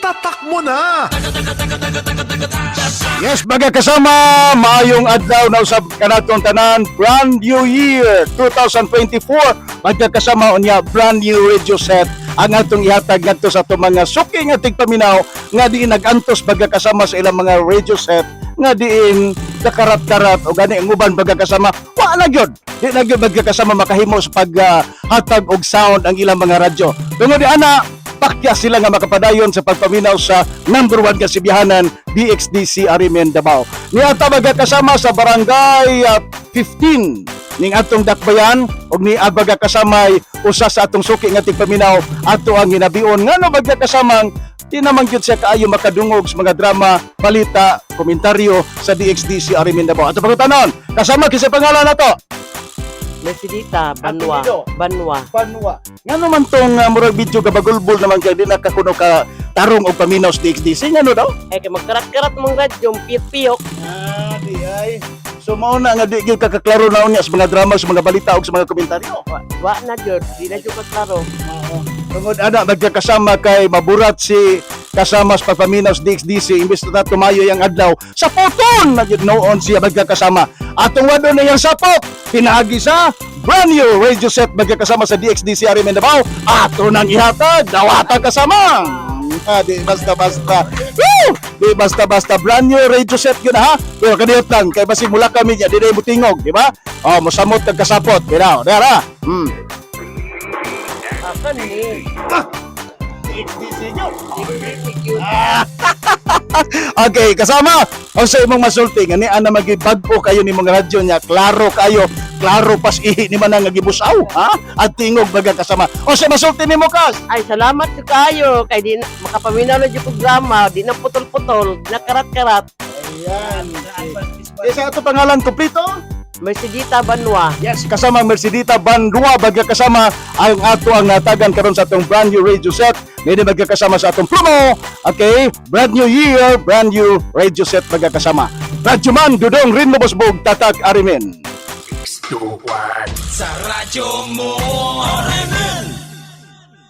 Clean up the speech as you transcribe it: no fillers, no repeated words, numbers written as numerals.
Itatak mo na! Yes, mga kasama, maayong adlaw na usab kanatong tanan, brand new year 2024. Magkakasama unya, brand new radio set ang atong ihatag ngadto sa atong mga suki nga tigpaminaw nga diin nag-antos, magkakasama, sa ilang mga radio set nga diin nakarat-karat o gani ang uban, magkakasama, wa na gyud, di na gyud, magkakasama, makahimo sa paghatag og sound ang ilang mga radyo. Tungod di ana, pakya sila nga makapadayon sa pagpaminaw sa number 1 kasibihanan, DXDC Arimen Davao. Niata, kasama, sa barangay 15 ning atong dakbayan og ni abaga kasamay usa sa atong suki nga tigpaminaw ato ang hinabion, ngano, magkakasamang, di naman gyud siya kaayo makadungog sa mga drama, balita, komentaryo sa DXDC Arimen Davao. Ato pagutanon, kasama, kinsa pangalan nato? Mercedita, Banwa. Apelyido? Banwa. Banwa. Ngano man tong murag video gabagulbol naman kay di nakakuno ka tarong og paminaw sa DXDC, ngano daw? Ay, kay magkarat-karat mong radyo, piyok-piyok. Ah, di ay. So mao na nga di gyud ka kaklaro na unya sa mga drama, sa mga balita ug sa mga komentaryo. Wa na jud, di na jud ka klaro. Tungod ana, magkakasama, kay maburat si kasama sa pagpaminaw sa DXDC, imbes na tumayo yang adlaw sa poton na gyud noon siya, magkakasama. Atong wado na yang sapot pinaagi sa brand new radio set, magkakasama, sa DXDC Arimen Davao, ato nang ihatag dawata, kasama. Ah, di basta-basta. Woo! Di basta-basta, brand new radio set yun ha. Pero kaniyot lang kay basi mula kami niya di na tingog, di ba? Oh, mosamot kag kasapot. Ginaw, dara. Ah, kani. DXDC nyo. Okay, kasama, ang sa imong masulti, ngani ana magibag-o kayo ni mga radyo niya, klaro kayo, klaro pas ihi ni manang nga gibusaw, ha? At tingog baga, kasama. O sa masulti nimo, kas? Ay, salamat jud kaayo kay di na, makapaminaw na jud kog drama, di na putol-putol, di na karat-karat. Ayan. Eh, sa ato pangalan kompleto? Mercedita Banwa. Yes, kasama, Mercedita Bandua, baga kasama, ang ato ang natagan karon sa atong brand new radio set. Ngayon magkakasama sa atong promo. Okay, brand new year, brand new radio set, baga kasama. Radyo Man, Dudong Rin Lobosbog, Tatak Arimen. Sa radyo mo.